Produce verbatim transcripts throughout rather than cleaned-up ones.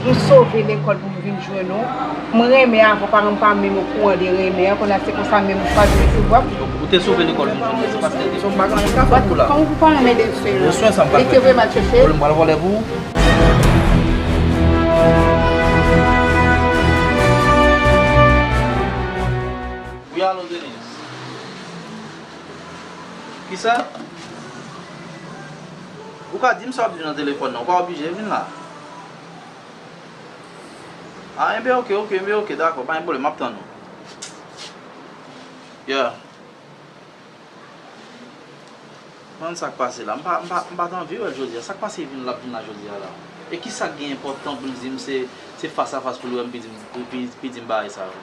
M sove lekòl pou m vin jwenn ou. M renmen avan paran m pa menm okouran de renmen an, kounye a se konsa menm ou chwazi resevwa m. Ou te sove lekòl vin jwenn mwen, se paske l te bon. M pa gen anyen m ka fè pou la. Kòman pou paran m ede m sove? Li te vre m al chèche. Vòlè m pral vòlè pou ou. Wi, alo, Denise. Kisa? Ou ka di m sa w ap di nan telefòn nan, ou pa oblije vin la. Ah, enben, oke, oke, enben, oke, dakò, pa gen pwoblèm, m ap tann ou. Yeah. Konn sa k pase la? M pa, m pa, m pa t anvi wè l jodi a. Sa k pase vin l ap vin la jodi a la? E ki sa k gen enpòtan pou l di m se, se fas a fas pou l wè m, pou di m, pou, pou, pou di m bagay sa yo?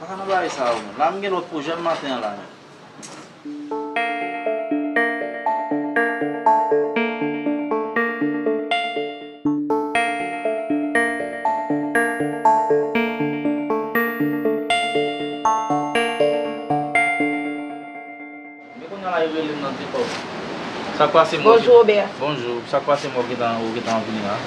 Pa ka nan bagay sa yo, menm. La, m gen lòt pwojè maten an la, menm. Men kounye a la, yo rele m nan telefòn. Sa k pase, m wè. Bonjou, Robert. Bonjou. Sa k pase, m wè w gentan, w gentan vini la?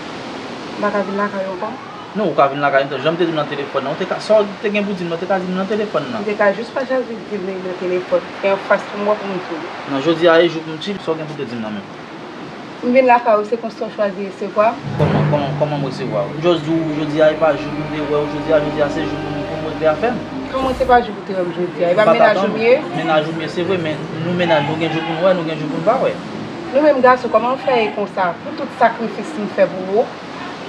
M pa ka vin lakay ou ankò? Non, ou ka vin lakay mwen. Jan m te di w nan telefòn nan, ou te ka, sa w te gen pou di m nan, ou te ka di m nan telefòn nan. M te ka jis pa chwazi di m nan telefòn. E anfas pou m wè pou m di w. Non, jodi a e jou pou m chill, sa w gen pou te di m nan menm? M vin lakay ou, se konsa w chwazi resevwa m? Kòman, kòman, kòman m resevwa w? M just di w, jodi a e pa jou pou m te wè w, jodi a, jodi a se jou pou m, pou m regle afè m. Kòman se pa jou pou w te wè m jodi a? E pa mennaj ou m ye? Mennaj ou m ye, se vre, men nou mennaj, nou gen jou pou n wè, nou gen jou pou n pa wè. Nou menm gason, kòman w fè e konsa? Pou tout sakrifis m fè pou ou,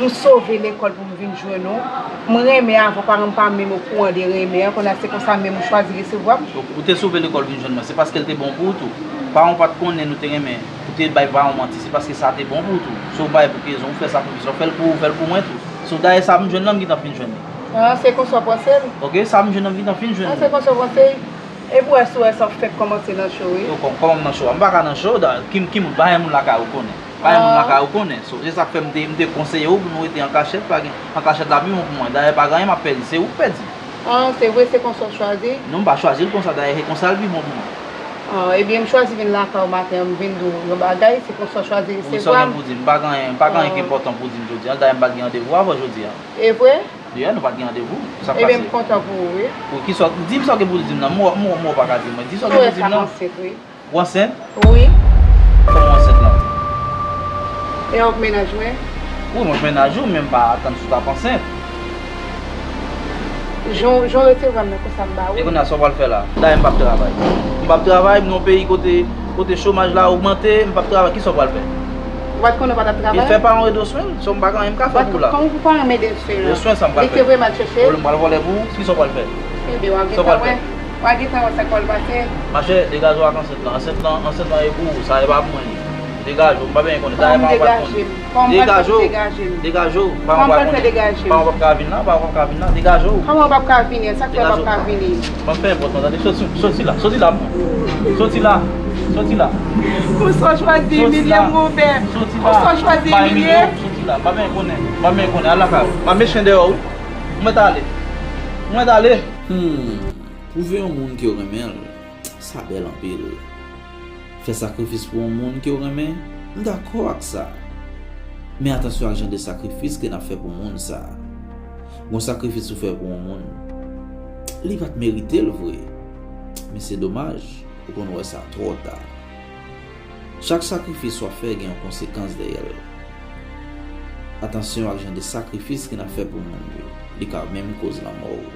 m sove lekòl pou m vin jwenn ou. M renmen avan paran m pa menm okouran de renmen an, kounye a se konsa menm ou chwazi resevwa m. Ou, ou te sove lekòl vin jwenn mwen, se paske l te bon pou ou tou. Paran w pa t konnen nou te renmen, ou te bay paran w manti, se paske sa te bon pou ou tou. Si w bay pou Kezon, ou fè sakrifis la, ou fè l pou ou, ou fè l pou mwen tou. So, dayè sa m jwenn nan, m gentan fin jwenn li. Ah, se konsa w panse l? Oke, sa m jwenn nan, m gentan fin jwenn li. Ah, se konsa w panse l? E pou wè si w wè sa w fèk kòmanse nan cho, wi. Yo, kòm, kòman m nan cho a? M pa ka nan cho, da, ki, ki moun, pa gen moun lakay ou konnen. Pa gen moun lakay ou konnen. So, se sa k fè m te, m te konseye w pou nou rete an kachèt, pa gen, an kachèt la pi bon pou mwen. Dayè, pa gen anyen m ap pèdi, se ou k pèdi. Ah, se vre, se konsa w chwazi? Non, m pa chwazi l konsa, dayè, se konsa l pi bon pou mwen. Ah, ebyen, m chwazi vin lakay ou maten an, m vin di w yon bagay, se konsa w chwazi resevwa m. Wi, sa w gen pou di m? M pa gen anyen, m pa gen anyen ki enpòtan pou di m jodi a, dayè m pa t gen randevou avè w jodi a. E vre? Yeah, nou pa t gen randevou. Sa k pase? Ebyen, m kontan pou ou, wi. Wi, kisa, di m sa w gen pou w di m nan. M wè, m wè, m wè w pa ka di mwen. Di sa w gen pou w di m nan. Ou ansent? Wi. Kòman w ansent lan? E w k mennaj mwen? Wi, mwen k mennaj ou, men m pa atann si w t ap ansent. Jan, jan w resevwa m nan konsa m ba ou. E kounye a sa w pral fè la? Dayè m p ap travay. M p ap travay, m nan yon peyi kote, kote chomaj la ogmante, m p ap travay, kisa w pral fè? Ou pa t konnen w pa t ap travay? E fè pa yon redo swen, so m pa gen anyen m ka fè pou ou la. Kòman pou paran m ede l swen? Redo swen sa m pral fè. Li te vre m al chèche? Ou vle m pral vòlè pou ou? Kisa w pral fè? Ebyen, w a gentan wè. W a gentan wè sa k pral pase. Machè, degaje w ak ansent lan. Ansent lan, ansent lan e pou ou, sa e pa pou mwen li. Degaje w, m pa bezwen konnen. Dayè paran w pa t konnen. Degaje w. Degaje w. Paran w pa t konnen. Paran w p ap ka vin la, paran w p ap ka vin la. Degaje w. Kòman w p ap ka vini? Sa k fè w p ap ka vini? Ban m fè enpòtan, tande. Soti, soti la, soti la pou mwen. Soti la, soti la. Konsa w chwazi imilye m, Robert. Soti la. Konsa w chwazi imilye m. Soti la, m pa bezwen konnen. M pa bezwen konnen. Al lakay ou. M ap met chen dèyè w, wi. Ou mèt ale. Ou mèt ale. Hmm. Pwouve yon moun ke w renmen l, sa bèl anpil. Fè sakrifis pou yon moun ke w renmen, m dakò ak sa. Men atansyon ak jan de sakrifis ke n ap fè pou moun sa a. Gon sakrifis ou fè pou yon moun, li pa t merite l vre. Men se domaj, ou konn wè sa twò ta. Chak sakrifis w ap fè gen yon konsekans dèyè l. Atansyon ak jan de sakrifis ke n ap fè pou moun yo. Li ka menm koz lanmò w.